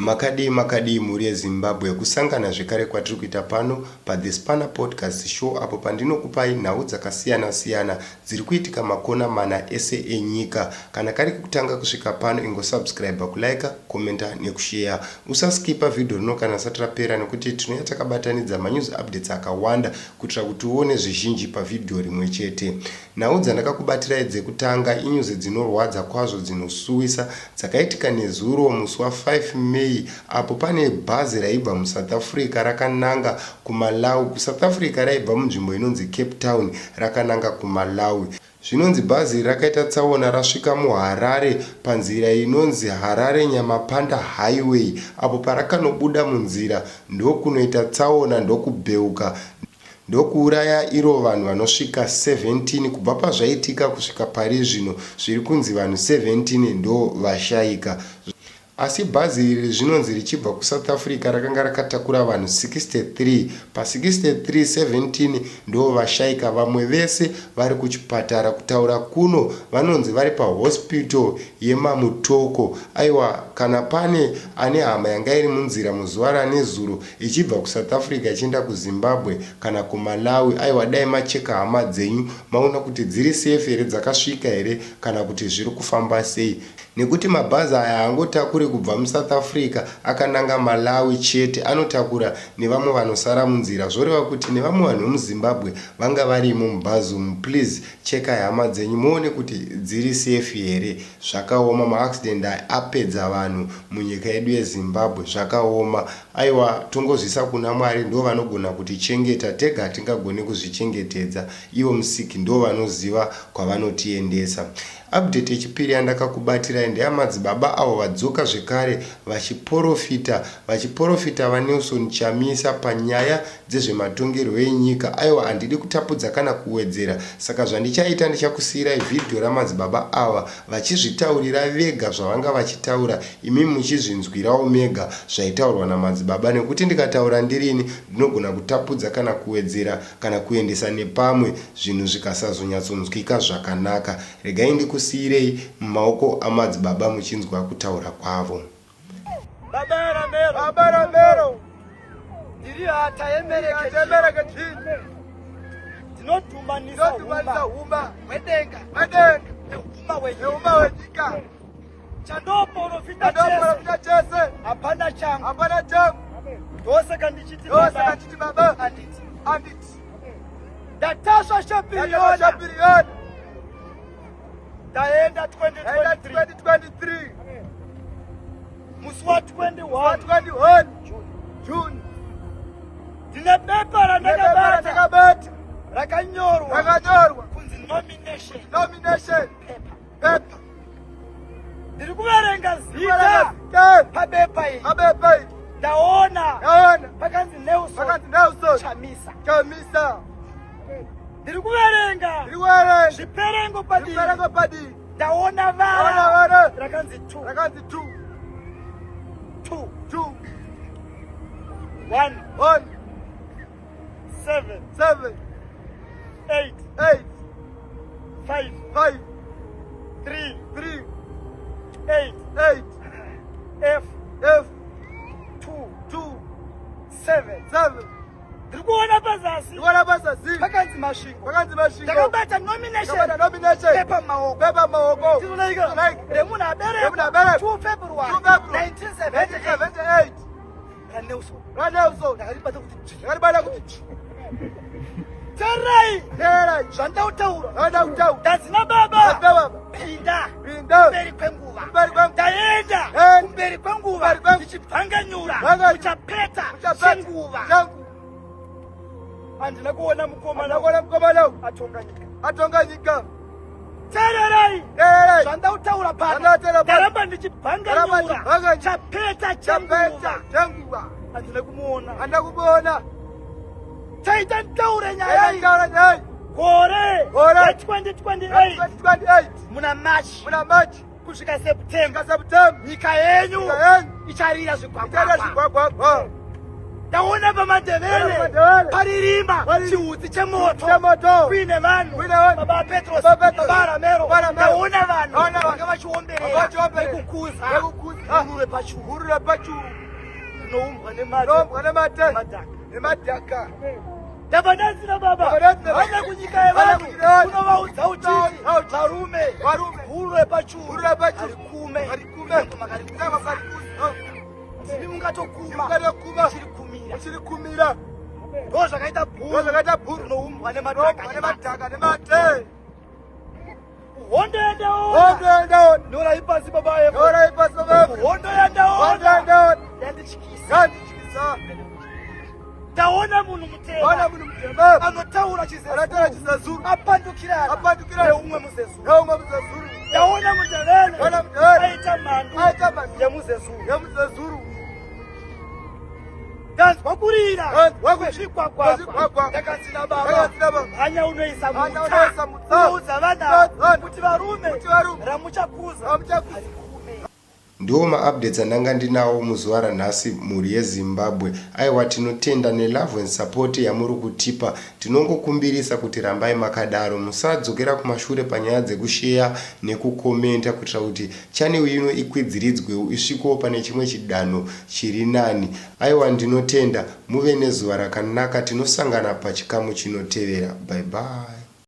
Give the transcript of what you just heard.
Makadii makadii mhuri yeZimbabwe kusangana zvekare kwatiri kuita pano paThe Spanner Podcast Show apo pandinokupai nhau dzakasiyana siyana dziri kuitika makona mana ese enyika. Kana kari kekutanga kusvika pano ingosubscriber, kuliker, commenter nekusheya. Usaskipa video rino kana risati rapera nekuti tinouya takabatanidza manews updates akawanda kuitira kuti uone zvizhinji pavideo rimwe chete. Nhau dzandakakubatirai dzekutanga inyuzi dzinorwadza kwazvo dzinosuwisa dzakaitika nezuro musi wa 5 May apo pane bhazi raibva muSouth Africa rakananga kuMalawi. KuSouth Africa raibva munzvimbo inonzi Cape Town rakananga kuMalawi. Zvinonzi bhazi iri rakaita tsaona rasvika muHarare panzira inonzi Harare-Nyamapanda Highway apo parakanobuda munzira ndokunoita tsaona ndokubheuka ndokuuraya iro vanhu vanosvika 17 kubva pazvaitika kusvika pari zvino zviri kunzi vanhu 17 ndovashaika. Asi bhazi iri zvinonzi richibva kuSouth Africa rakanga rakatakura vanhu 63. Pa 63, 17 ndovashaika vamwe vese vari kuchipatara. Kutaura kuno vanonzi vari pahospital yemaMutoko. Aiwa kana pane ane hama yanga iri munzira muzuva ranezuro ichibva kuSouth Africa ichienda kuZimbabwe kana kuMalawi aiwa dai macheka hama dzenyu maona kuti dziri safe here dzakasvika here kana kuti zviri kufamba sei nekuti mabhazi aya haangotakuri kubva muSouth Africa akananga Malawi chete anotakura nevamwe vanosara munzira zvoreva kuti nevamwe vanhu vemuZimbabwe vanga varimo mubhazi umu please chekai hama dzenyu muone kuti dziri safe here Zvakaoma maaccident aya apedza vanhu munyika yedu yeZimbabwe zvakaoma aiwa tongozviisa kuna Mwari ndovanogona kutichengeta tega hatingagone kuzvichengetedza ivo musiki ndovanoziva kwavanotiendesa. Update yechipiri yandakakubatirai ndeyamadzibaba avo vadzoka zvekare vachiporofita vachiporofita vaNelson Chamisa panyaya dzezvematongerwo enyika aiwa handidi kutapudza kana kuwedzera saka zvandichaita ndichakusiirai video ramadzibaba ava vachizvitaurira vega zvavanga vachitaura imi muchizvinzwirawo mega zvaitaurwa namadzibaba nekuti ndikataura ndirini ndinogona kutapudza kana kuwedzera kana kuendesa nepamwe zvinhu zvikasazonyatsonzwika zvakanaka regai ndikusiirei mumaoko amadzibaba muchinzwa kutaura kwavo. Baba Ramero. Baba Ramero. Ndiri hata yemereke chini. Ndinodhumanisa huma hwedenga. Hwedenga. Nehuma wenyika. Nehuma wenyika. Chandoporofita chese. Chese. Hapana changu. Hapana changu. Ndosaka ndichiti baba. Ndosaka ndichiti baba. Anditi. Anditi. Ndatasva shapiriona. Shapiriona. Ndaenda 2023. Musi wa 21 21 June. Ndine bepa randakabata rakanyorwa rakanyorwa kunzi nomination nomination paper paper. Ndiri kuverenga zita pabepa iri pabepa iri ndaona ndaona pakanzi Nelson pakanzi Nelson Chamisa Chamisa. Ndiri kuverenga zviperengo padii ndaona vara rakanzi 2 rakanzi 2 2 2 1 1 7 7 8 8 5 5 3 3 8 8 F F 2 2 7 7 ndiri kuona pazasi ndikuona pazasi pakanzi masvingo pakanzi masvingo ndakabata nomination ndakabata nomination pepa maoko pepa maoko tinonaika remunhu aberekwa 2 February 1978 raNelson raNelson ndakaribata kuti ndakaribata kuti tererai tererai zvandakutaura zvandakutaura ndazina baba pinda pinda kumberi kwenguva ndaenda kumberi kwenguva ndichibvanganyura kuchapeta chenguva handina kuona mukomana atonga nyika atonga nyika tererai zvanda kutaura pano ndaramba ndichibvanganyura chapeta chenguva handina kumuona handina kumuona chaita nditaure nyaya iyi gore ra2028 muna march muna march kusvika september september nyika yenyu icharira zvigwagwagwa ndaona pamadevele paririma chiutsi chemoto kuine vanhu baba petros baba ramero ndaona vanhu vanga vachi vachiomberera nekukuza guru repachuru. Guru repachuru. Rinoumbwa nemate. Nemadhaka. Nemadhaka. Ndabva ndanzi nababa vana kunyika yevanhu unovaudza uchiti varume guru repachuru harikume ndimi mungatokuma uchiri kumira. Ndo zvakaita bhuru rinoumbwa nemadhaka nemate. Hondo yandaona. Nyorai pasi baba evo. Nyorai pasi baba evo. Hondo yandaona. Hondo yandaona. Yandityisa. Yandityisa. Ndaona munhu mutema. Ndaona munhu mutema. Anotaura chiZezuru. Anotaura chiZezuru. Apandukirana. Apandukirana. Neumwe muZezuru. Neumwe muZezuru. Ndaona mutevele. Ndaona mutevele. Aita mhandu. Aita mhandu. YemuZezuru. YemuZezuru. Ndanzwa kurira kwezvikwakwa. Ndakanzi nababa hanya unoisa mutsa unoudza vana kuti varume ramuchakuza harikume. Ndiwo maupdates andanga ndinawo muzuva ranhasi mhuri yeZimbabwe. Aiwa tinotenda nelove and support yamuri kutipa. Tinongokumbirisa kuti rambai makadaro. Musadzokera kumashure panyaya dzekusheya nekukomenta kuitira kuti Channel ino ikwidziridzwewo isvikewo pane chimwe chidanho chiri nani. Aiwa ndinotenda, muve nezuva rakanaka tinosangana pachikamu chinotevera. Bye bye.